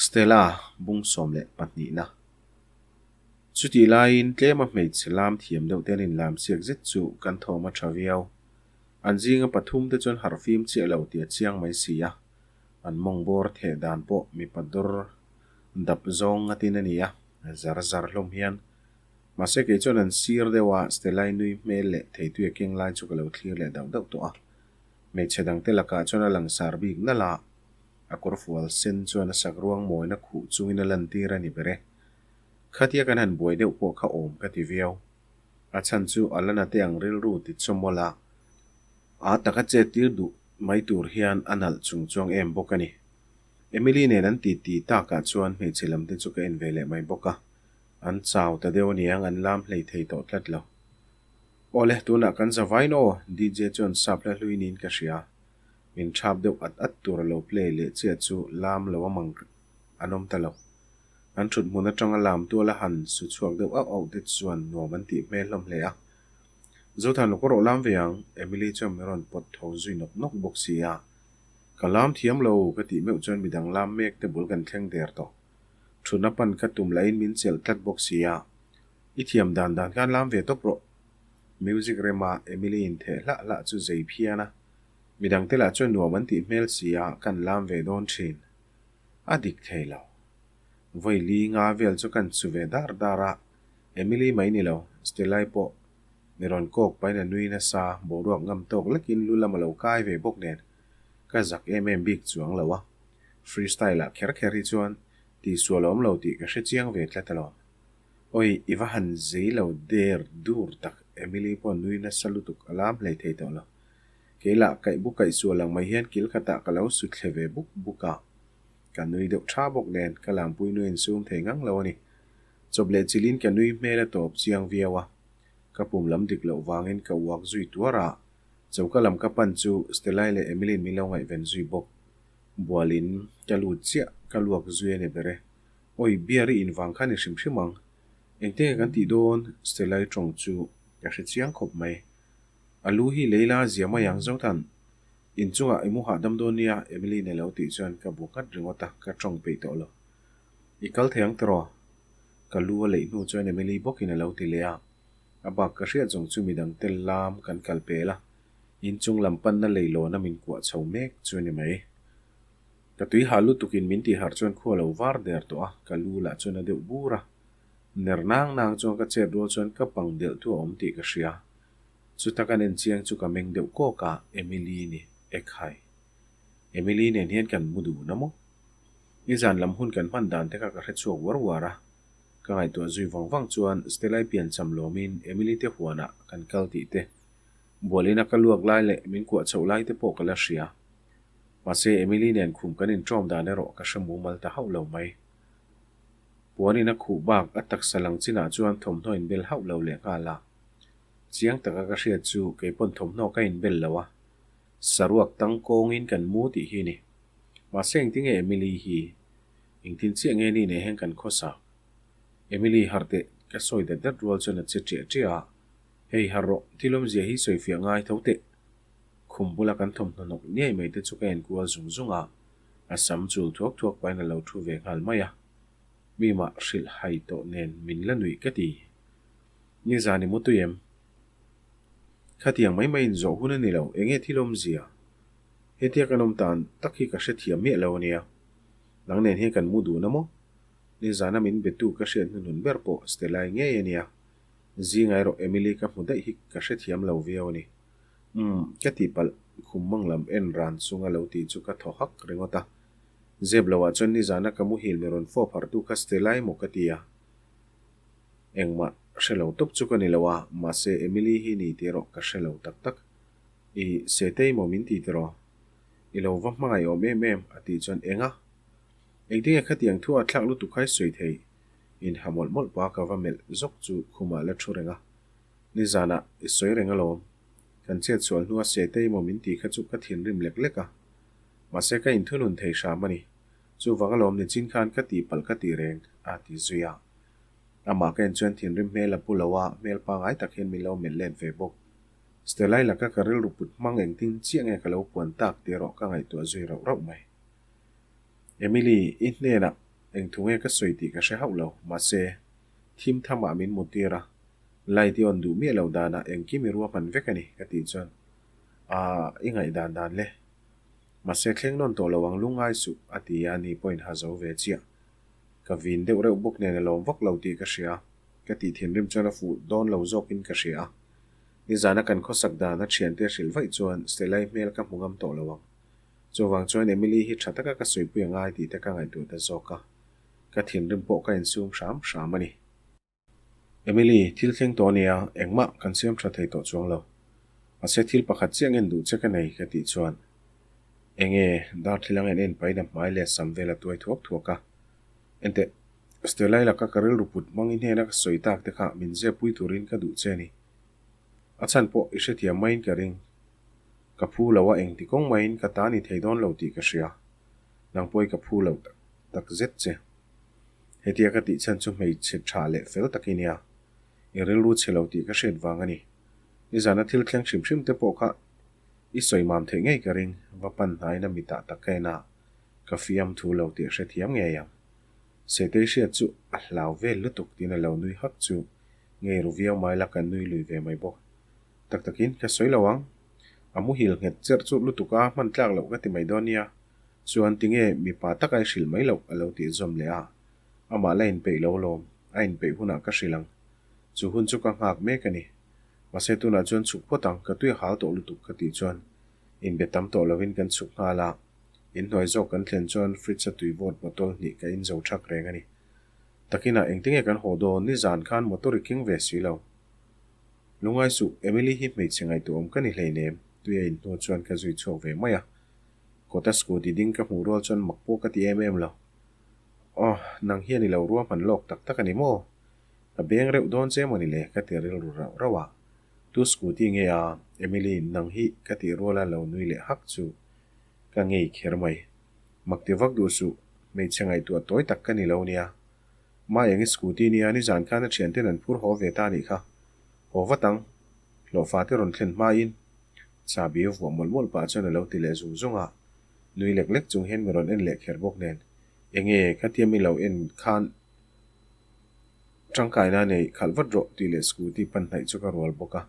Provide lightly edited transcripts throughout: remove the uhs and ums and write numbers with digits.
Stella bung 12na. Chutih laiin tlema hmeichhe lam thiam deuh te an inlam siak zet chu kan thawm a tha viau. An zinga pathum te chuan harh fim chiah lo tih a chiang mai si a, an mawng bawr theh dan pawh mipa dawr dap zawng ngatin a ni a, zar zar hlawm hian. Mahse kei chuan an sir deuh a, Stella-i nui hmel leh theitui a keng lai chu ka lo thlir leh dauh dauh tawh a. Hmeichhe dangte lakah chuan a langsar bik nalh a, a kawr fual sen chuan a sak ruang mawina khuh chungin a lantir a ni ber e. Khatia kan han buai deuh pawh kha awm ka ti viau. A chhan chu a la na te ang rilru ti chawmawlh a, a taka chet tir duh mai tur hian a nalh chung chuang em bawk a ni. Emily nen an ti ti takah chuan hmeichhe lam te chu ka en ve leh mai bawk a, an chau ta deuh aniang an lam hlei thei tawh tlat lo. Awle, tunah kan za vain aw, DJ chuan sap hla hlui niin ka hria. Min thap deuh at at tur a lo play leh chiah chu lam lo a mang an awm ta lo. An thut hmun atanga lam tuala han su chhuak deuh auh auh te chuan nuam an tih hmel hlawm hle a. Zothan lawk erawh lam ve ang, Emily chuan min rawn pawt tho zui nawk nawk bawk si a. Ka lam thiam lo ka tih meuh chuan midang lam mek te bul kan thleng der tawh. Thutna pan ka tum lahin min chelh tlat bawk si a. I thiam dan dan khan lam ve tawp rawh. Music rema Emily in theh hlah hlah chu zei phian a. Midang te lah chuan nuam an tih hmel si a, kan lam ve dawn thin. A dik thei lo. Vawi li nga vel chu kan chu ve dar dar a, Emily mai ni lo, Stella-i pawh mi rawn kawk pahin a nui nasa, boruak ngam tawk lekin lu lam a lo kai ve bawk nen ka zak em em bik chuang lo a, freestyle ah kher kher hi chuan tihsual a awm lo tih ka hre chiang ve tlat alawm. Awi, i va han zei lo der dur tak, Emily pawh nui nasa lutuk a lam hlei thei tawh lo. Kei lah kaih buk kaih sual ang mai hian kil khatah ka lo su thle ve buk buk a. Ka nui deuh tha bawk nen ka lampui nui insum thei ngang lo a ni. Chawp leh chilhin ka nui hmel a tawp chiang viau a. Ka pum lam dik loh vangin ka uak zui tuar a. Choka lam ka pan chu Stella-i leh Emily-in min lo ngaihven zui bawk. Bualin ka lut chiah ka luak zui a ni ber e. Awi, beer i in vang kha ni hrim hrim ang. Engtin nge kan tih dawn? Stella-i tawng chu ka hre chiang khawp mai. A lu hi Leila zia mai ang Zothan. Inchungah i mu hahdam dawn nia Emily nen lo tih chuan ka bu nghat ringawt a, ka tawng peih tawh lo. I kal thei ang tiraw? Ka lu a leih hnu chuan Emily bawkin a lo ti leh a. A bak ka hriat zawng chu midang tel lam kan kal pel a, inchung lam panna leilawna min kuah chho mek chu a ni mai. Ka tui hah lutukin min tih harh chuan khua lo var der tawh a, ka lu lah chuan a deuh bur a. Ner nang nang chuan ka chet rual chuan ka pang delh thu a awm tih ka hria. Chuta kan en chiang chu ka meng deuh kawk a, Emily ni, Ekhai. Emily nen hian kan mu dun a maw? Nizan lam hun kan hman dan te kha ka hre chhuak uar uar a. Ka ngaihtuah zui vang vang chuan Stella-i piancham lawmin Emily te huanah kan kal tih te, bualina ka luak lai leh min kuah chhoh lai te pawh ka la hria. Mahse Emily nen khum kan inṭawm dan erawh ka hre mumal ta hauh lo mai. Puanin a khuh bak a taksa lang chinah chuan thawmhnaw inbel hauh lo leh nghal a. Chiang taka ka hriat chu kei pawn thawmhnaw ka inbel lo a, saruak tang kawngin kan mu tih hi ni. Mahse engtinge Emily hi engtin chiah nge ni nei hian kan khawsa? Emily harh teh ka sawi dat dat rual chuan a che ṭiah ṭiah a, Hei harh rawh, thil awmzia hi sawifiah ngai tho teh. Khum bula kan thawmhnaw nawk niai mai te chu ka enkual zung zung a, a sam chul thuak thuak pahin a lo thu ve nghal mai a. Mi mah hrilh hai tawh nen min la nuih ka ti. Nizan i mu tui em? Khatiang mai mai inzawh hun a ni lo, enge thil awmzia? Hetia kan awm tan tak hi ka hrethiam miah lo a nia. Nang nen hian kan mu dun a maw? Nizana min betu ka hriat hnuhnun ber pawh Stella-i ngei a nia. Zinga erawh Emily ka hmu daih hi ka hrethiam lo viau a ni. Umm, ka tihpalh, khum mang lam en ran chunga lo tih chu ka thaw hak ringawt a. Zep loah chuan nizana ka muhil mi rawn fawp harh tu kha Stella emaw ka ti a. Engmah hre lo tawp chu ka ni lo a, mahse Emily hi ni tih erawh ka hre lo tak tak. I Sete emaw min ti tiraw? I lo va hmangaih awm em em a tih chuan eng a? Engtinge khatiang thu a thlak lutuk kha i sawi thei? Inha mawlh mawlh pa ka va melh zawk chu khumah la thu reng a. Nizanah i sawi reng alawm. Kan chet sual hnua Sete emaw min tih kha chu ka thinrim lek lek a. Mahse ka inthunun thei hram a ni. Chuvang alawm ni chin khan ka tihpalh ka ti reng, a ti zui a. Amah ka en chuan thinrim hmel a pu lo a, hmel pangai tak hian min lo melh let ve bawk. Stella-i laka ka rilru put hmang engtin chiah nge ka lo puan tak tih erawh ka ngaihtuah zui rauh rauh mai. Emily, i hnenah. Eng thu nge ka sawi tih ka hre hauh lo, mahse, thim thamah min muttir a, light i on duh miah lo danah engkim i ruahman vek a ni, ka tih chuan, Aah, i ngaihdan dan le. Mahse, thleng nawn tawh lo ang lungngai suh, a ti a, ni pawhin ha zo ve chiah. Ka vin deuh reuh bawk nen a lawm vak lo tih ka hria, ka tih thinrim chuan a fuh dawn lo zawkin ka hria a. Nizana kan khawsak dan a thiante hrilh vaih chuan Stella-i hmel ka hmu ngam tawh lo ang. Chuvang chuan Emily hi tha taka ka sawipui a ngai tih te ka ngaihtuah ta zawk a, ka thinrim pawh ka insum hram hram a ni. Emily, thil thleng tawh a nia, engmah kan siam tha thei tawh chuang lo. Mahse thil pakhat chiah ngen duh che ka nei ka tih chuan enge darthlalang en en pahin a hmai leh sam vel a tuai thuak thuak a. Enteh, Stella-i laka ka rilru put hmang i hnena ka sawi tak te kha min zepui turin ka duh che a ni. A chhan pawh i hrethiam maiin ka ring. Ka phu lo a engti kawng maiin ka ta ni thei dawn lo tih ka hria. Nang pawh i ka phu lo tak zet che. Hetia ka tih chhan chu hmeichhe tha leh fel tak i nia. I rilru chhe lo tih ka hriat vang a ni. Nizana thil thleng hrim hrim te pawh kha i sawi mam theih ngei ka ring. Va pan hnaiin a mitah tak ka en a, ka fiam thu lo tih a hrethiam ngei ang. Setei hriat chu a hlau vel lutuk tiin a lo nui hak chu ngei ru viau mai la kan nui lui ve mai bawk. Tak takin ka sawi lo ang. A muhil nghet cherh chu lutuk a hman tlak loh ka ti mai dawn nia. Chuan tinge mipa taka i hrilh mai loh a lo tih zawm leh a. Amah la inpeih lo lawm. A inpeih hunah ka hrilh ang. Chu hun chu ka nghak mek a ni. Mahse tunah chuan chhuk phawt ang, ka tui a hal tawh lutuk ka tih chuan inbe tam tawh lovin kan chhuk nghal a. Inhnuai zawk kan thlen chuan fridge a tui vawt bottle hnih ka in zo thak reng a ni. Takinah engtinge kan haw dawn nizan khan motor i keng ve si lo. Lungai suh, Emily hi hmeichhe ngaihtuahawm ka ni hleinem, tui a inhnu chuan ka zui chhuak ve mai a. Kawta scooty ding ka hmuh rual chuan mak pawh ka ti em em lo. Aw, nang hian i lo ruahman lawk tak tak a ni maw? Ka beng reuh dawn che mawni le ka ti rilru rauh rauh a. Tu scooty nge a, Emily nang hi ka tih ruala lo nui leh hak chu ka ngei kher mai. Mak ti vak duh suh, hmeichhe ngaihtuah tawi tak ka ni lo nia. Mai eng i scooty nia nizan khan a thianten an phur haw ve ta anih kha. Haw vat ang. Hlawhfa te rawn thlen hmain chahbi a vuah mawlh mawlh pah chuan a lo ti leh zung zung a. Nui lek lek chung hian mi rawn en leh kher bawk nen. Enge khatia mi lo en khan tangkaina nei khalh vat rawh tih leh scooty pan hnaih chu ka rual bawk a.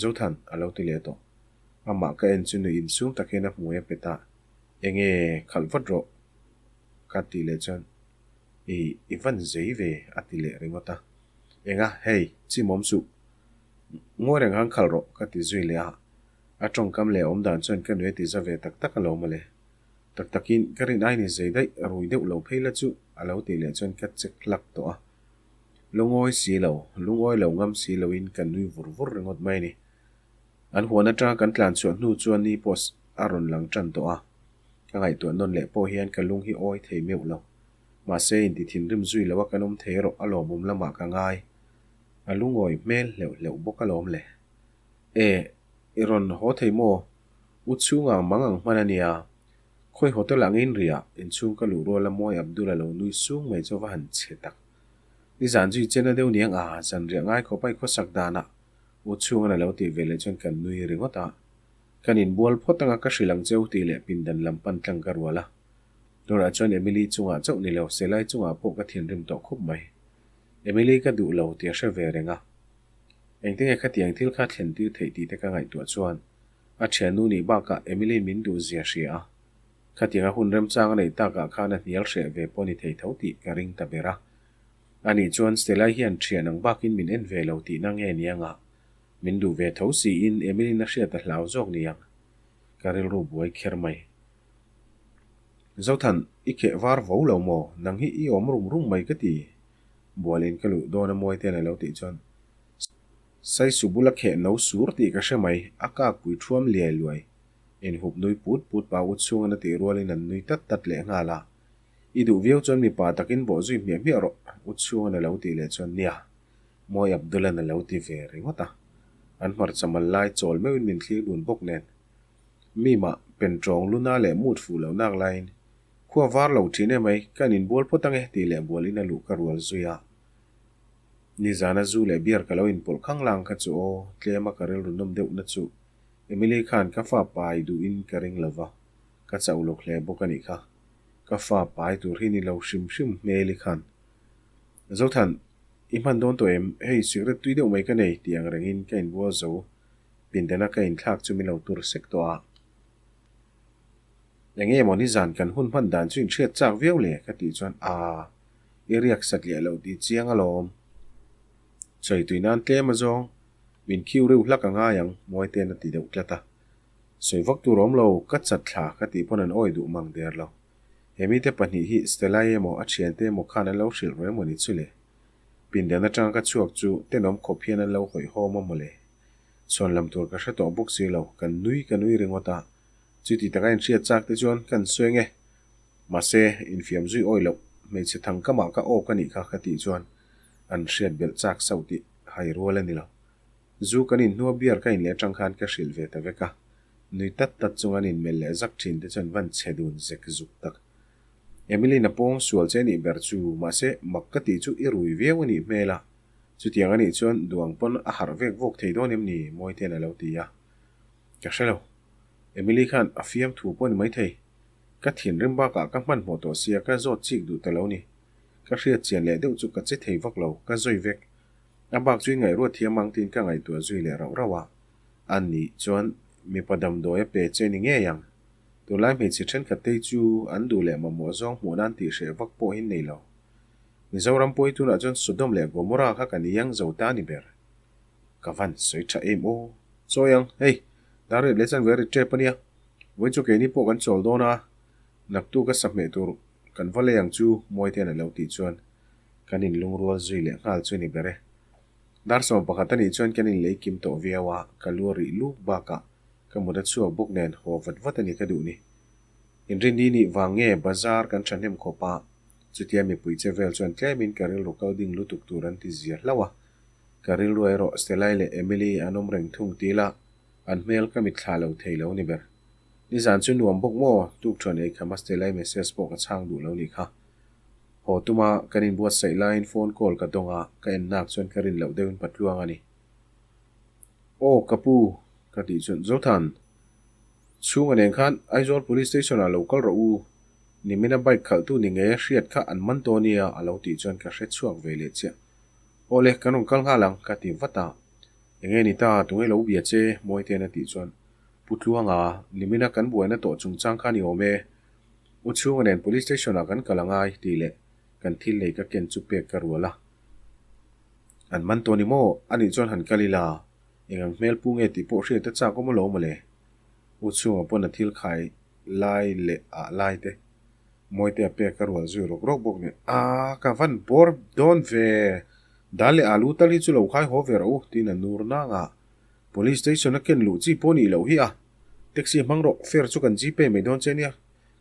Zothan a lo ti leh tawh. Amah ka en chu nui insum tak hian a hmui a pet a. Enge khalh vat rawh ka tih leh chuan I, i van zei ve, a ti leh ringawt a. Enga, hei, chimawm suh. Ngawi reng han khalh rawh, ka ti zui leh a. A tawngkam leh a awmdan chuan ka nui a ti za ve tak tak alawm mawle. Tak takin, ka rin aini zei daih, rui deuh lo phei la chu, a lo tih leh chuan ka check hlak tawh a. Lungawi si lo, lungawi lo ngam si loin ka nui vur vur ringawt mai a ni. An huan atanga kan tlan chhuah hnu chuan ni pawh a rawn lang tan tawh a. Ka ngaihtuah nawn leh pawh hian ka lung hi awi thei meuh lo. Mahse, inti thinrim zui lo a kan awm thei erawh a lawmawm lamah ka ngai. A lungawi hmel hleuh hleuh bawk alawm le. E, i rawn haw thei maw? U chhunga mang ang hman a nia. Khawi hotel ah ngein ri ah inchhung ka luh rual a Mawi Abdul a lo nui sung mai chu a va han chhe tak. Nizan zui chen a deuh niang a, zan riah ngai khawp a i khawsak danah U chhungan a lo tih ve leh chuan kan nui ringawt a. Kan inbual phawt anga ka hrilh ang cheu tih leh pindan lam pan tlang ka rual a. Tunah chuan Emily chungah chauh ni lo, Selai chungah pawh ka thinrim tawh khup mai. Emily ka duh lo tih a hre ve reng a. Engtinge khatiang thil kha thlen tir theih tih te ka ngaihtuah chuan a thiannu nih bakah Emily min duh zia hria a. Khatianga hun remchang a neih takah khan a hnial hreh ve pawh ni thei tho tih ka ring ta ber a. Anih chuan Stella hian thian ang bakin min en ve lo tihna nge ni anga? Min duh ve tho siin Emily-in a hriat a hlau zawk ni ang. Ka rilru buai kher mai. Zothan, i kheh var vo lo maw? Nang hi i awm rum rum mai ka ti. Bualin ka luh dawn a mawi ten a lo tih chuan Saisu bula kheh no sur tih ka hre mai, a kak pui thuam liai luai. Inhup nui put put pa u chhungan a tih rualin an nui tat tat leh nghal a. I duh viau chuan mipa takin bawh zui hmiah hmiah rawh, u chhungan a lo tih leh chuan nia, Mawi Abdul-a'n a lo ti ve ringawt a. An hmarcha mal lai chawl meuhin min thlir dun bawk nen. Mi mah pen tawng luna leh mut fuh loh nak laiin, Khua var lo thin emai, ka inbual phawt ange tih leh bualin a luh ka rual zui a. Nizana zu leh beer ka lo inpawlh khang lang kha chu aw, tlema ka rilru nawm deuhna chu Emily khan ka fa pai duhin ka ring lova, ka chauh lawk hle bawk a nih kha. Ka fa pai tur hi ni lo hrim hrim hmel i khan. Zothan, i hman dawn tawh em? Hei sikret tui deuh mai ka nei tih ang rengin ka inbual zo. Pindana ka inthlak chu min lo tur sek tawh a. Eng nge maw nizan kan hun hman dan chu inhriat chak viau le? ka tih chuan Aa, i riak satliah loh tih chiang alawm. Sawi tui nan tlem azawng, min khiu reuh hlak a ngai ang, Mawite'n a ti deuh tlat a. Sawi vak tur awm lo, ka chat thla ka tih pawn an awi duh mang der lo. He mite pahnih hi Stella-i emaw a thiante emaw khan an lo hrilh ru emaw ni chu le? Pindan atanga ka chhuak chu tenawm khawp hian an lo hawihhawm a maw le? Chhuan lam tur ka hre tawh bawk si lo, kan nui ka nui ringawt a. Chuti taka inhriat chak te chuan kan sawi nge. Mahse, infiam zui awi loh, hmeichhe thang kamah ka awk a nih kha ka tih chuan an hriat belh chak sauh tih hai rual a ni lo. Zu kan inhnua beer ka inleh atang khan ka hrilh ve ta vek a, nui tat tat chunga an inmelh leh zak thin te chuan van chhe dun zek zuk tak. Emily-in a pawng sual che anih ber chu, mahse mak ka tih chu i rui viau anih hmel a, chutiang anih chuan duang pawn a harh vek vawk thei dawn em ni? Mawite'n a lo ti a. Ka hre lo. Emily khan a fiam thu pawh a ni maithei. Ka thinrim bakah ka hmanhmawh tawh sia ka zawt chik duh ta lo ni. Ka hriat chian leh deuh chu ka che thei vak lo, ka zawi vek. A bak chu i ngaihruat thiam ang tiin ka ngaihtuah zui leh rauh rauh a. A nih chuan mipa damdawi a pe che ni ngei ang. Tunlai hmeichhe thenkhat te chu an duh leh mamawh zawng hmuh nan tih hreh vak pawh hi nei lo. Mizoram pawi tunah chuan Sodom leh Gomorrah kha kan iang zo ta ni ber. Ka van sawi tha em aw. Chawi ang, hei, dar riat leh chanve a ri tep a nia. Vawiin chu keini pawh kan chawl dawn a, naktuk a sahmeh tur kan va lei ang chu Mawite'n a lo tih chuan Kan inlungrual zui leh nghal chu ni ber e. Dar 11 a nih chuan kan inlei kim tawh viau a, ka lu a rih luk bakah ka mut a chhuak bawk nen haw vat vat a ni ka duh ni. Inrinni nih vang nge bazar kan thahnem khawp a, chutia mipui che vel chuan tlemin ka rilru kal ding lutuk tur an ti zia hlauh a. Ka rilru erawh Stellai leh Emily an awm reng thung ti ila an hmel ka mitthla lo thei lo ni ber. Nizan chu nuam bawk maw? Tukṭhuan ei khama Stellai message pawh ka chhang duh lo nih kha. Haw tuma kan inbuatsaih laiin phone call ka dawng a, ka en nak chuan ka rin loh deuhin patluang a ni. Aw ka pu, ka tih chuan Zothan, chhunga nen khan Aizawl Police Station ah lo kal rawh u, nimina bike khalhtu ni ngei a hriat kha an man tawh nia a lo tih chuan ka hre chhuak ve leh chiah. Aw le, kan rawn kal nghal ang, ka ti vat a. Enge ni ta, tunge lo bia che, Mawite'n a tih chuan Pu Tluanga, nimina kan buaina tawh chungchang kha ni awm e, U chhunga nen Police Station ah kan kal a ngai tih leh kan thil lei ka ken chu pek ka rual a. An man tawh ni maw? A nih chuan han kal ila, eng ang hmel pu nge tih pawh hriat a chak awm alawm mawle. U chhunga pawn a thil khai lai leh ah lai te Mawite a pek ka rual zui rawk rawk bawk nen, Aa, ka van bawr dawn ve! Dal leh alu tal hi chu lo khai haw ve rawh u, tiin a nur nang a. Police Station a ken luh chi pawh nih loh hi a. Taxi hmang rawh, fare chu kan Gpay mai dawn che nia.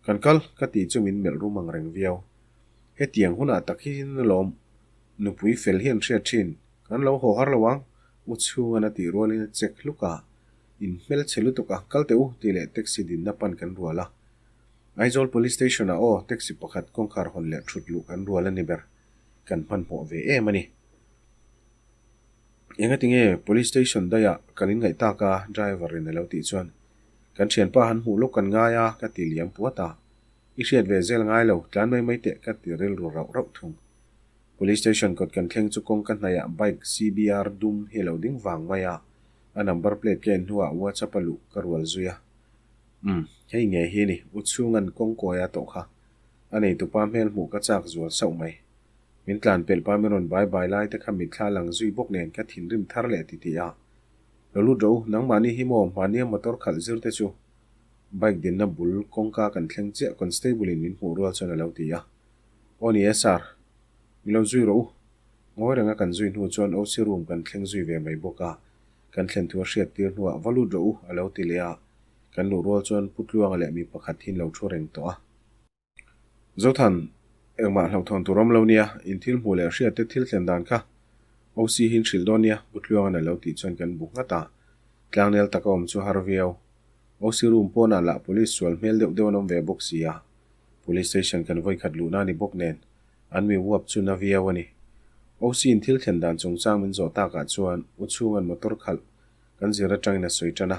Kan kal, ka tih chu min melh rum ang reng viau. Hetiang hunah tak hi alawm nupui fel hian hriat thin, kan lo haw har lo ang, u chhungan a tih rualin a check hluk a, in hmelchhe lutuk a, kal teh u, tih leh taxi dinna pan kan rual a. Aizawl Police Station ah aw, taxi pakhat kawngkhar hawn leh thut luh kan rual a ni ber, kan hmanhmawh ve em a ni. Engati nge Police Station daihah kan inngaih tak a? Driver in a lo tih chuan, Kan thianpa han hmuh lawk kan ngai a, ka ti liam puat a. I hriat ve zel ngai lo, tlan mai mai teh ka ti rilru rauh rauh thung. Police Station kawt kan thleng chu kawngka hnaihah bike CBR dum hi a lo ding vang mai a, a number plate ka en hnuah WhatsApp a luh ka rual zui a. Umm, hei nge hi ni, u chhunga'n kawngkawi a tawh kha. A neitupa hmel hmuh ka chak zual sauh mai. Min tlan pelh pa min rawn bai bai lai te kha mitthla lang zui bawk nen ka thinrim thar leh ti ti a. Lo lut rawh u, nangmahni hi maw mahnia motor khalh zir te chu. Bike dinna bul kawngka kan thleng chiah constable in min hmuh rual chuan a lo ti a. Aw ni e sir, mi lo zui rawh u. Ngawi renga kan zui hnu chuan OC room kan thleng zui ve mai bawk a, kan thlen thu a hriat tir hnuah va lut rawh u a lo ti leh a, kan luh rual chuan Pu Tluanga leh mi pakhat hi an lo thu reng tawh a. Zothan, engmah hlauhthawn tur awm lo nia, in thil hmuh leh hriat te thil thlen dan kha OC hi in hrilh dawn nia, Pu Tluanga'n a lo tih chuan kan bu nghat a, tlangnel taka awm chu har viau. OC room pawnah lah police sual hmel deuh deuh an awm ve bawk si a, police station kan vawikhat luhna a ni bawk nen an mi uap chu na viau a ni. OC in thil thlen dan chungchang min zawh takah chuan U Chhunga'n motor khalh kan zir atangin a sawi tan a,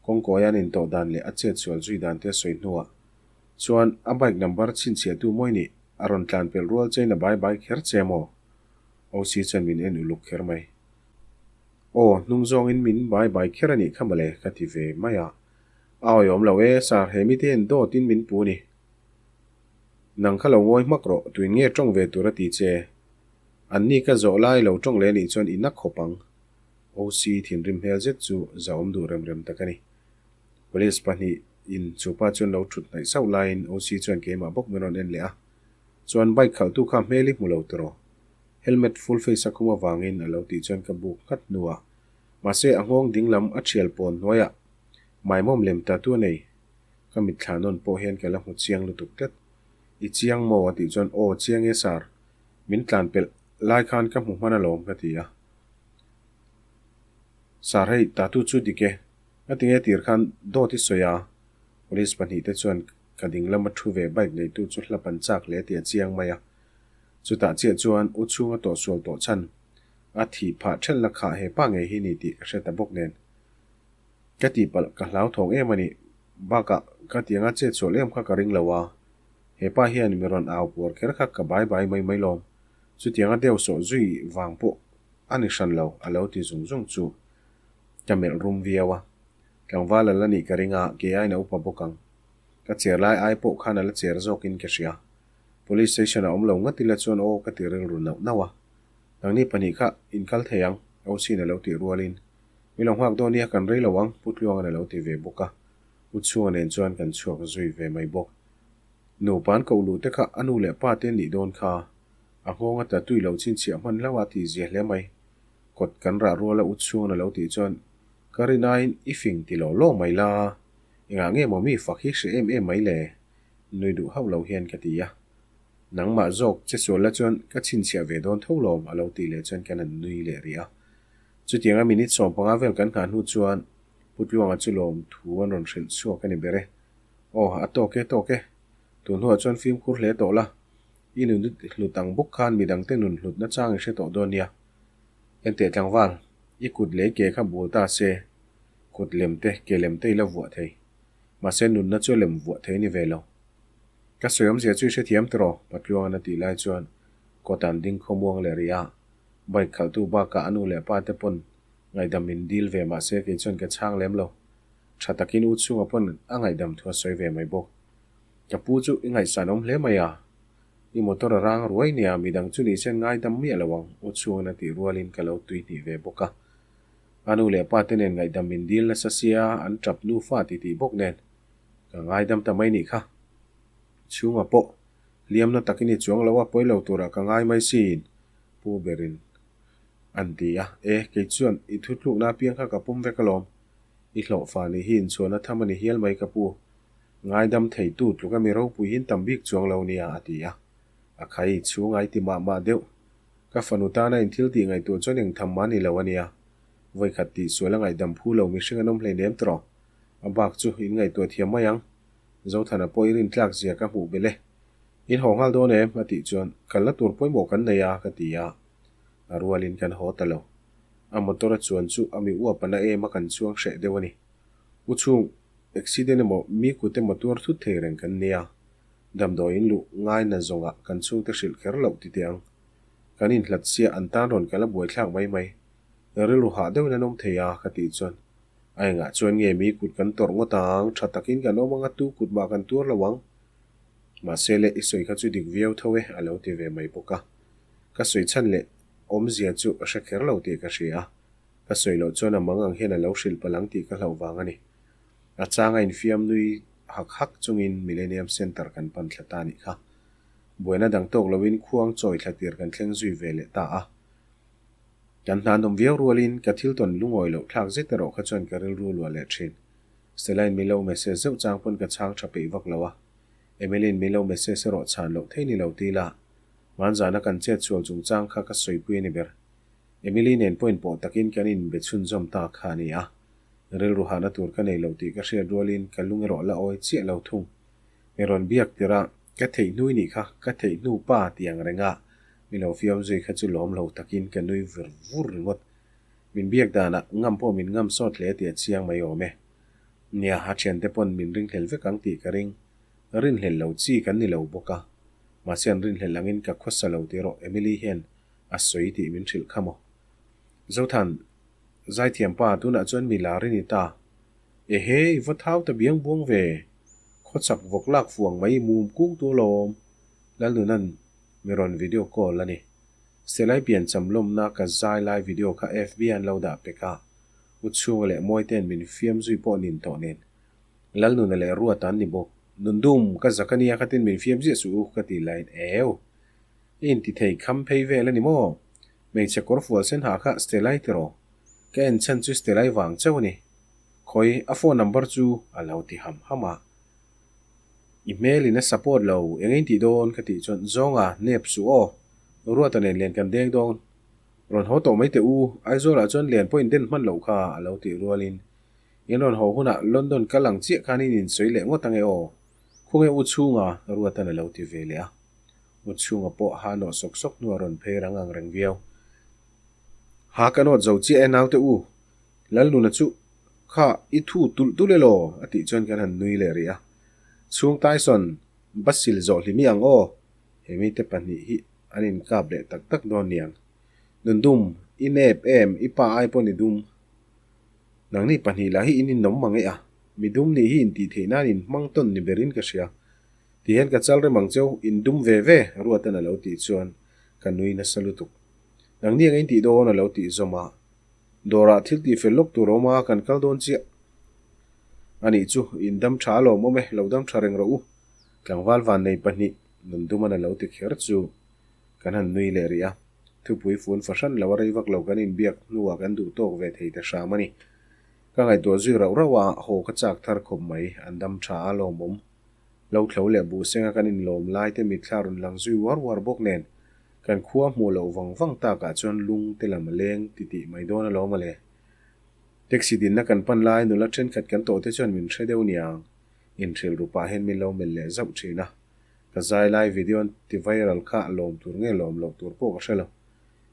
kawngkawi an intawh dan leh a chet sual zui dan te a sawi hnuah. Chuan a bike number chhinchhiahtu mawi nih a rawn tlan pelh rual chein a bai bai kher che maw? OC chuan min en uluk kher mai. Aw, hnung zawngin min bai bai kher a nih kha mawle ka ti ve mai a. A awihawm lo e, sir, he mite hian dawtin min pu ni. Nang kha lo ngawi hmak rawh, tuin nge tawng ve tur a ti che? An ni ka zawh lai lo tawng leh nih chuan i na khawp ang. OC thinrim hmel zet chu zahawm duh rem rem tak a ni. Police pahnih in chupa chuan lo thut hnaih sauh laiin OC chuan keimah bawk min rawn en leh a. Chuan bike khalhtu kha hmel i hmu lo tiraw? Helmet full face a khum avangin a lo tih chuan ka buk nghat hnuah mahse a nghawng ding lam a thial pawn hnuaiah maimawm lem ta tu a nei. Ka mitthla nawn pawh hian ka la hmu chiang lutuk tlat. I chiang maw? a tih chuan aw chiang e sir, min tlan pelh lai khan ka hmu hman alawm ka ti a. Sir hei tatu chu dik e, ka ti nge tir khan dawt i sawi a, police pahnihte chuan ka ding lama thu ve bike neitu chu hlap an chak hle tih a chiang mai a. Chutah chiah chuan u chhunga tawhsual tawh chhan a thih phah thelhna khah he pa ngei hi ni tih ka hre ta bawk nen. Ka tihpalh ka hlauthawng em a nih bakah ka tianga chet sual em kha ka ring lo a, he pa hian mi rawn au puar kher kha ka bai bai mai mai lawm. Chutianga deuh sawh zui vang pawh a ni hran lo a lo ti zung zung chu ka melh rum viau a. Tlangval a la nih ka ring a, kei aiin a upa bawk ang. Ka cher lai ai pawh khan a la cher zawkin ka hria. Police station a awm lo ngat ila chuan aw ka ti rilru nauh nauh a. Nangni pahnih kha in kal thei ang, Osi'n a lo tih rualin, Mi lo nghak dawn nia kan rei lo ang, Pu Tluanga'n a lo ti ve bawk a. U Chhunga nen chuan kan chhuak zui ve mai bawk. Nupa an koh luh te kha a nu leh pa te nih dawn kha. A nghawng a tla tui lo chhinchhiah hman hlauh a ti zia hle mai. Kawt kan rah rual a U Chhunga'n a lo tih chuan, Ka rinaiin i fing ti law law mai la, engah nge maw mi fak hi hre em em mai le? Nui duh hauh lo hian ka ti a. Nangmah zawk che sual la chuan ka chhinchhiah ve dawn tho lawm a lo tih leh chuan kan han nui leh rih a. Chutianga minute 15 vel kan nghah hnu chuan Pu Tluanga chu lawm thu an rawn hrilh chhuak a ni ber e. Aw, a tawk e, tawk e. Tun hnuah chuan fimkhur hle tawh la. I nun hlut ang bawk khan midangte nun hlut nachang i hre tawh dawn nia. Enteh tlangval, i kut leh i ke kha bul ta se, kut lem te, ke lem te i la vuah thei. Mahse nunna chu a lem vuah thei a ni ve lo. Ka sawi awmzia chu i hrethiam tiraw? Patluangan a tih lai chuan kawt an ding khawmuang leh rih a, bike khalhtu bakah a nu leh pa te pawn ngaihdam min dil ve mahse kei chuan ka chhang lem lo. Tha takin u chhunga pawn a ngaihdam thu a sawi ve mai bawk. Ka pu chu i ngaihsan awm hle mai a, i motor a rang ruai nia midang chu nise ngaidam miah lo ang u chhungan a tih rualin ka lo tuihnih ve bawk a. A nu leh pa te nen ngaihdam min dil nasa sia an tap nufa ti tih bawk nen ka ngaidam ta mai nih kha. Chhunga pawh hliamna takin i chuang lo a pawi lo turah ka ngai mai siin pu berin an ti a, E, kei chuan i thutlukna apiang kha ka pawm vek alawm. I hlawhfa nih hi inchhuahna tham a ni hial mai ka pu. Ngaidam theitu tluka mi ropui hi tam bik chuang lo nia a ti a. A khai chhunga i ti mah mah deuh. Ka fanu tana in thil tih ngaihtuah chuan eng tham mah ni lo a nia. Vawikhat tih sual a ngaihdam phu lo mihring an awm hleinem tawh. A bak chu in ngaihtuah thiam mai ang. Zothana pawh i rintlak zia ka hmuh belh e. In haw nghal dawn em? a tih chuan, Kalna tur pawimawh kan nei a, ka ti a. A rualin kan haw ta lo. A motor a chuan chu a mi uap a na em a kan chuang hreh deuh a ni. U chhung, accident emaw mi kut emaw tuar thut thei reng kan nia. Damdawiin luh ngaina zawngah kan chhungte hrilh kher loh ti teh ang. Kan inhlat sia an tan rawn kal a buaithlak mai mai. Rilru hah deuhin an awm thei a, ka tih chuan a engah chuan nge mi kut kan tawrh ngawt ang, tha takin kan awm ang a tu kut mah kan tuar lo ang. Mahse le, i sawi kha chu dik viau tho e, a lo ti ve mai bawk a. Ka sawi chhan leh awmzia chu a hre kher lo tih ka hria a, ka sawi loh chuan a mang ang hian a lo hrilh palh ang tih ka hlauh vang a ni. A changa infiam nui hak hak chungin Millennium Centre kan pan thla ta nih kha. Buaina dang tawk loin khuang chawi thla tir kan thleng zui ve leh ta a. Kan hna nawm viau rualin ka thil tawn lungawi loh thlak zet erawh kha chuan ka rilru luah leh thin. Stella-in min lo message zeuh chang pawn ka chhang tha peih vak lo a. Emily-in min lo message erawh chhan loh thei ni lo ti ila, hmanzana kan chet sual chungchang kha ka sawipui a ni ber. Emily nen pawhin pawh takin kan inbe chhunzawm ta kha a ni a. Rilru hahna tur ka nei lo tih ka hriat rualin ka lung erawh la awi chiah lo thung. Mi rawn biak tirh a, ka theih hnui nih kha, ka theih hnu pa ti ang reng a, mi lo fiam zui kha chu lawm lo takin ka nui vur vur ringawt. Min biak danah ngam pawh min ngam sawt hle tih a chiang mai awm e. Nia, a thiante pawn min ringhlel vek ang tih ka ring. Rinhlelh lo chi kan ni lo bawk a, mahse an rinhlelh angin ka khawsa lo tih erawh Emily hian a sawi tih min hrilh kha maw. Zothan, Zaithiam pa, tunah chuan mi lar i ni ta. Ehe, i va thau ta biang buang ve. Khawchhak vawk lak fuang mai i mum kung tu alawm. Lalnunan mi rawn video call a ni. Selai piancham lawmna ka zai lai video kha FB an lo dah pek a, U Chhunga leh Mawite'n min fiam zui pawh nin tawh nen. Lalnuna leh Ruata an ni bawk. Nundum, ka zak a nia khatin min fiam ziah suh u ka tih laiin eu! I inti thei kham phei vel a ni maw? Hmeichhe kawr fual sen ha kha Stelai tiraw? Ka en chhan chu Stelai vang chauh a ni. Khawi, a phone number chu a lo ti ham ham a. I hmel in a support lo, eng in tih dawn? ka tih chuan Zawnga, nep suh aw. Ruata nen len kan deng dawn. Rawn haw tawh mai teh u, Aizawl ah chuan len pawh in den hman loh kha a lo tih rualin In rawn haw hunah London kal ang chiah khan in insawi leh ngawt ange aw. Khawnge U Chhunga? Ruatan a lo ti ve leh a. U Chhunga pawh ha nawh sawk sawk hnuah rawn phei rang ang reng viau. Ha ka nawt zo chiah e naute u. Lalnuna chu kha i thu tulh tulh e law? a tih chuan kan han nui leh rih a. Chhung Tyson, Basil zawh hlimi ang aw. He mite pahnih hi an inkap leh tak tak dawn niang. Nundum, i nep em, i pa ai pawn i dum. Nangni pahnih lah hi in inawm mang e a, mi dum nih hi intih theih nan in hmang tawn ni berin ka hria. Ti hian ka chal rem ang cheu, in dum ve ve, Ruatan a lo tih chuan ka nui nasa lutuk. Nangni ang intih dawn a lo tih zawm a, dawrah thil tih fel lawk tur a awm a, kan kal dawn chiah. Anih chu, in dam tha alawm awm e, lo dam tha reng rawh u. Tlangval vannei pahnih, nun duman a lo ti kher chu kan han nui leh rih a. Thupui fun fahran lo a rei vak lo kan inbiak hnuah kan duh tawk ve thei ta hram a ni. Ka ngaihtuah zui rauh rauh a, haw ka chak thar khawp mai, an dam tha a lawmawm. Lo thlo leh buh senga kan inlawm lai te mitthla rawn lang zui uar uar bawk nen, kan khua hmuh loh vang vang takah chuan lung te lam a leng titih mai dawn alawm a le. Taxi dinna kan pan lai nula thenkhat kan tawh te chuan min hre deuh niang, inhrilh ru pah hian min lo melh leh zauh thin a. Ka zai lai video an ti viral kha a lawm tur nge lawm loh tur pawh ka hre lo.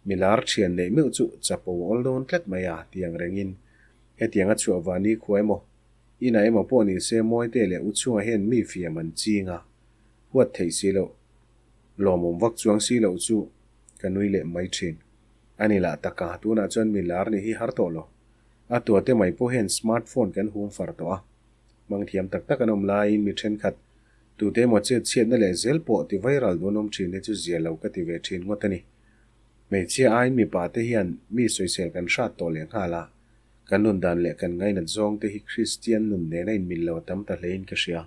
Mi lar thian neih meuh chu chapo awl dawn tlat mai a ti ang rengin hetiang a chhuah vah ni khua emaw, inah emaw pawh ni se Mawite leh U chhungah hian mi fiam an ching a, huat theih si loh, lawmawm vak chuang si loh chu ka nui leh mai thin. A ni lah taka tunah chuan mi lar nih hi har tawh lo. A tuate mai pawh hian smart phone kan hum far tawh a, hmang thiam tak tak an awm laiin mi thenkhat Tute emaw chet chhiatna leh zel pawh ti viral duan awm thin hi chu zia lo ka ti ve thin ngawt a ni. Hmeichhia aiin mipa te hian mi sawisel kan hrat tawh leh nghal a, kan nun dan leh kan ngainat zawng te hi Kristian nun nena inmil lo a tam ta hlein ka hria.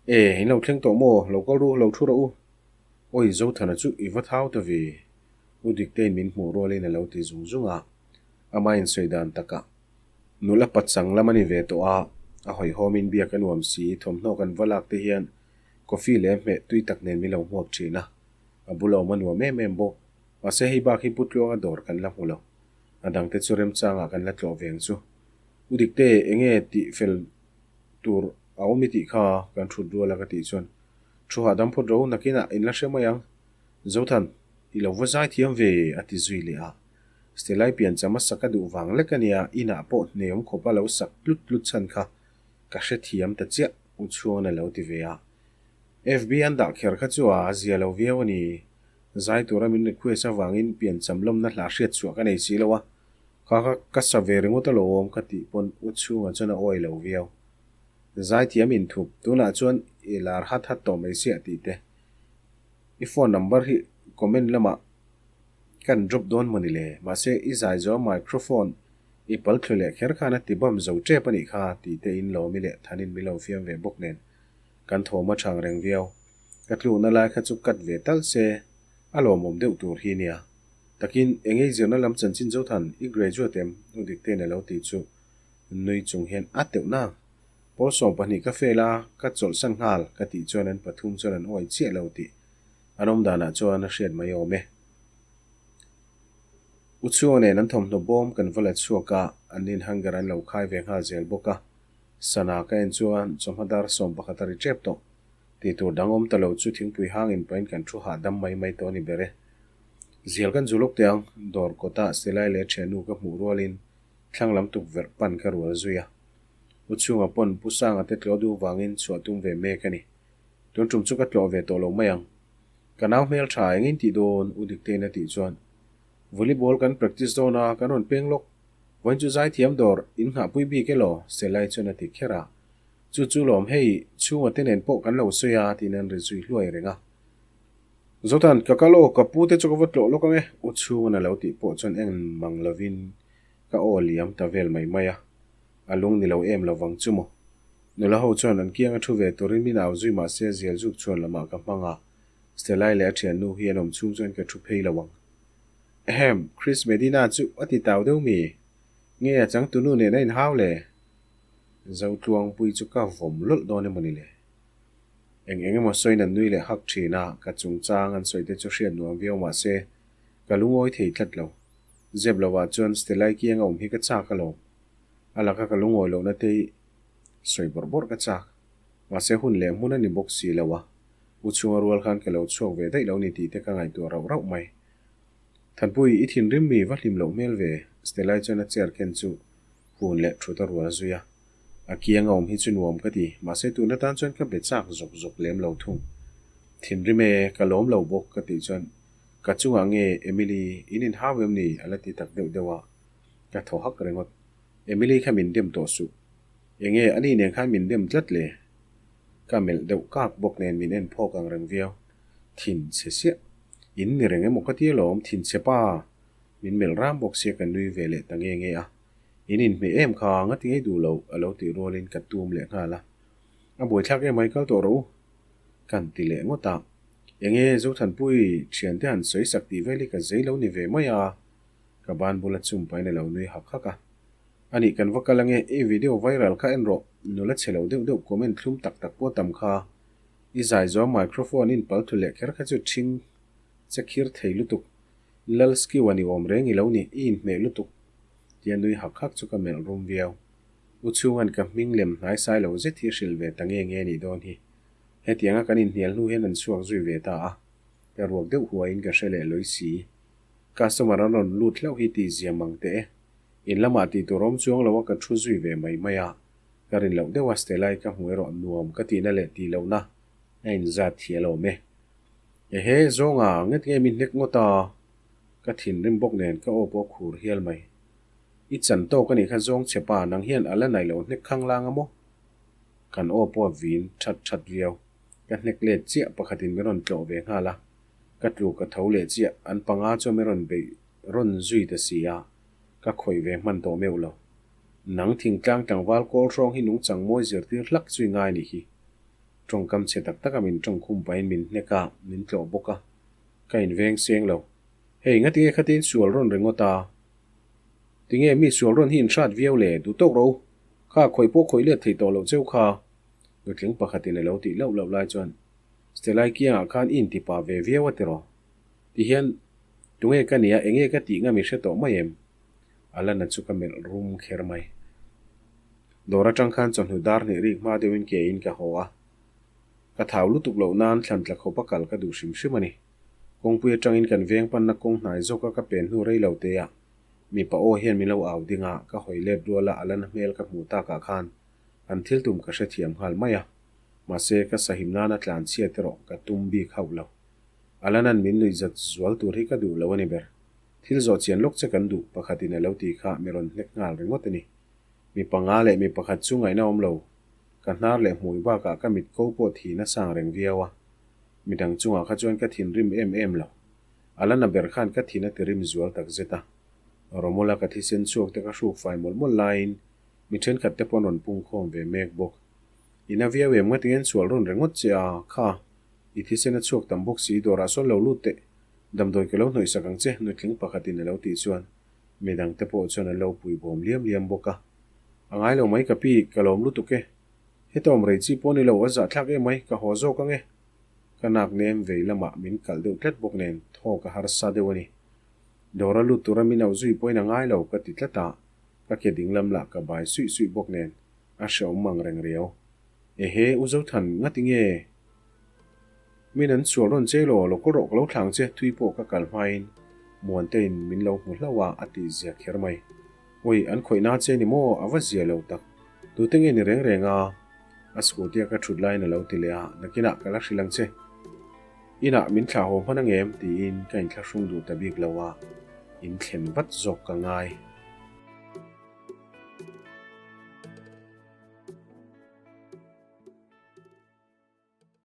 E, in lo thleng tawh maw? Lo kal ru, lo thu rawh u. Awi Zothana chu i va thau ta ve. U Diktein min hmuh rualin a lo ti zung zung a, ama insawi dan takah. Nula pachang lam a ni ve tawh a, a hawihhawmin biak a nuam si, thawmhnaw kan va lak te hian coffee leh hmeh tui tak nen min lo hmuak thin a, a bula awm a nuam em em bawk. Mahse hei bak hi Pu Tluanga dawr kan la hmu lo, a dangte chu remchangah kan la tlawh veng chu. U Dikte, enge tih fel tur a awm i tih kha kan thut rual a ka tih chuan thu hahdam phawt ro nakinah in la hre mai ang. Zothan, i lo va zai thiam ve a ti zui leh a. Stelai piancham a sak a duh vang lek a nia, inah pawh hneawm khawpa lo sak tlut tlut chhan kha ka hrethiam ta chiah, U Chhuangan a lo ti ve a. FB an dah kher kha chu a zia lo viau a ni. Zai tura min request avangin piancham lawmna hla hriat chhuah ka nei si lo a, kha kha ka sa ve ringawt alawm ka tih pawn U Chhunga chuan a awi lo viau. Zaithiam inthup, tunah chuan i lar hat hat tawh mai siah tih te. I phone number hi comment lamah kan drop dawn maw ni le? Mahse, i zai zo microphone i pal thlu leh kher khan a ti bam zo tep a nih kha tih te in lawm i leh thanin min lo fiam ve bawk nen kan thawm a chang reng viau. Ka tlukna lai kha chu cut ve tal se a lawmawm deuh tur hi nia. Takin eng ei zirna lam chanchin zo than i graduate em? Nu Diktein a lo ti chu nui chung hian a teuh nang. Pawl 12 ka fail a, ka chawlhsan nghal ka tih chuan an pathum chuan an uai chiah lo tih an awm danah chuan a hriat mai awm e. U Chhunga nen an thawmhnaw bawm kan va la chhuak a, an nin hanger an lo khai ve nghal zel bawk a. Sana ka en chuan chawhma dar 11 a ri tep tawh. Tih tur dang awm ta lo chu thingpui hang in pahin kan thu hahdam mai mai tawh a ni ber e. Zial kan zu lawk teh ang, dawr kawtah silai leh thiannu ka hmuh rualin thlang lam tukverh pan ka rual zui a. U Chhunga pawn Pu Sanga te tlawh duh vangin chhuah tum ve mek a ni. Tun tum chu ka tlawh ve tawh lo mai ang. Ka nau hmel tha eng in tih dawn? U Diktein a tih chuan, Volleyball kan practice dawn a, kan rawn peng lawk. Vawiin chu zaithiam dawr in nghahpui bik elaw? Selai chuan a ti kher a. Chu chu lawm hei, chhunga te nen pawh kan lo sawi a tiin an ri zui hluai reng a. Zothan, ka kal aw, ka pu te chu ka va tlawh lawk ang e, U chhungan a lo tih pawh chuan eng mang lovin ka aw liam ta vel mai mai a. A lung ni lo em lovang chu maw? Nula ho chuan an kianga thu ve turin min au zui mah se zial zuk chhuan lamah ka hmang a, Stellai leh a thiannu hi an awm chhung chuan ka thu phei lo ang. Ahem, Chris Medina chu a ti tau deuh mi? Nge a changtunu nen a inhau le? Zotluangpui chu ka vawm lawlh dawn emaw ni le? Eng eng emaw sawiin an nui leh hak thin a, ka chungchang an sawi te chu hriat nuam viau mah se ka lungawi thei tlat lo. Zep lovah chuan Stellai kianga awm hi ka chak alawm. A laka ka lungawi lohna te hi sawi bawrh bawrh ka chak. Mahse hun leh hmun a ni bawk si lo a, u chhunga rual khan ka lo chhuak ve daih lo ni tih te ka ngaihtuah rauh rauh mai. Thanpui, i thinrim mi va hlim loh hmel ve, Stellai chuan a chair ken chu hun leh thut a rual zui a. A kianga awm hi chu nuam ka ti, mahse tun atan chuan ka be chak zawk zawk lem lo thung. Thinrim e, ka lawm lo bawk ka tih chuan ka chungah nge Emily, in inhau em ni? a la ti tak deuh deuh a, ka thaw hak ringawt. Emily kha min dem tawh suh. Enge ani nen khan min dem tlat le? Ka melh deuh kak bawk nen min en phawk ang reng viau. Thin chhe siah. In ni reng emaw ka ti alawm, thin chhe pa! Min melh ram bawk sia ka nui ve leh ta nge nge a. In inhmeh em kha nga ti ngei duh loh a lo tih rualin ka tum leh nghal a. A buaithlak em ai kal tawh rawh u. Kan ti leh ngawt a. Enge Zothanpui thiante han sawi sak tih vel hi ka zei lo ni ve mai a. Ka ban bula chum pahin a lo nui hak hak a. Anih kan va kal ange, i video viral kha en rawh, nula chhe lo deuh deuh comment thlum tak tak pawh tam kha. I zai zawng microphone in pal thu leh kher kha chu ṭhing che khir thei lutuk. Lal skill a ni awm reng i lo ni, i inhmeh lutuk. Tia nui hak hak chu ka melh rum viau. U chhunga'n ka hming lem hnai sai lo zet hi hrilh ve ta nge nge nih dawn hi. Hetianga kan inhnial hnu hian an chhuak zui ve ta a, ka ruak deuh huaiin ka hre leh lawi si. Customer an rawn lut hlauh hi tih zia mang teh e. In lamah tih tur awm chuang lo a ka thu zui ve mai mai a, ka rin loh deuh a Stellai ka hmu erawh nuam ka tihna leh tih lohna a inzat thial awm e. Ehe, zawnga nget nge min hnek ngawt a? Ka thinrim bawk nen ka aw pawh a khur hial mai. I chan tawk a nih kha zawng che pa, nang hian a la naih lo hnek khang lang a maw? Kan aw pawh a vin that that viau. Ka hnek let chiah pakhatin min rawn tlawh ve nghal a. Ka tluk ka tho leh chiah, an panga chuan min rawn beih rawn zui ta si a, ka khawih ve hman tawh meuh lo. Nang thingtlang tlangval kawl hrawng hi nungchang mawi zirtir hlak chu i ngai nih hi. Tawngkam chhe tak taka min tawngkhum pahin min hnek a, min tlawh bawk a. Ka inveng seng lo. Hei, ngatinge khatin sual rawn ringawt a? Tinge mi sual rawn hi inhrat viau le? Duh tawk ro. Kha khawih pawh khawih let thei tawh loh cheu kha. Nutling pakhatin a lo tih lauh lauh lai chuan Stellai kiangah khan i inti pa ve viau a tiraw? Tihian, tunge ka nia, enge ka tih ngam i hre tawh mai em? Alana chu ka melh rum kher mai. Dawr atang khan chawhnu dar hnih rik hma deuhin ke in ka haw a. Ka thau lutuk loh nan thlan tla khawpa kal ka duh hrim hrim a ni. Kawngpui atangin kan veng panna kawng hnai zawka ka pen hnu rei lo te ah mipa aw hian min lo au ding a, ka hawi let ruala Alana hmel ka hmuh takah khan an thil tum ka hrethiam nghal mai a. Mahse ka sahim nana tlan chhiat erawh ka tum bik hauh lo. Alana'n min nuihzat zual tur hi ka duh lo a ni ber. Thil zawh chian lawk che kan duh pakhatin a lo ti kha mi rawn hnek nghal ringawt a ni. Mi panga leh mi pakhat chu ngaihna awm lo. Ka hnar leh hmui bakah ka mit ko pawh thi na sang reng viau a. Midang chungah kha chuan ka thinrim em em lo. A la na ber khan ka thin a ti rim zual tak zet a. Romula ka thisen chhuak te ka hruk fai mawlh mawlh laiin mi thenkhat te pawh an rawn pung khawm ve mek bawk. I na viau em ngatinge an sual rawn ringawt che a, kha, i thisen a chhuak tam bawk si dawrah sawn lo lut teh. Damdawi ka lo hnawih sak ang che, nutling pakhatin a lo tih chuan midang te pawh chuan an lo pui bawm liam liam bawk a. A ngai lo mai ka pi, ka lawm lutuk e. Heta awm rei chi pawh ni lo, a zahthlak em mai, ka haw zawk ang e. Ka nak nem vei lamah min kalh deuh tlat bawk nen thaw ka harsa deuh a ni. Dawra lut tura min auh zui pawhin a ngai lo ka ti tlat a, ka ke dinglam lah ka bai suih suih bawk nen a hreawm mang reng riau. Ehe, U Zothan, ngati nge? Min an sual rawn che law, lo kaw rawh ka lo thlang che, thui pawh ka kal hmain Muantein min lo hmu hlauh a, a tih zia kher mai. Ui, an khawih na che ni maw? A va zia lo tak. Tute nge ni reng reng a? A scooty a ka thut laiin a lo ti leh a, nakinah ka la hrilh ang che. Inah min thlah haw hman ang em? tiin ka inthlahrung duh ta bik lo a, in thlen vat zawk ka ngai.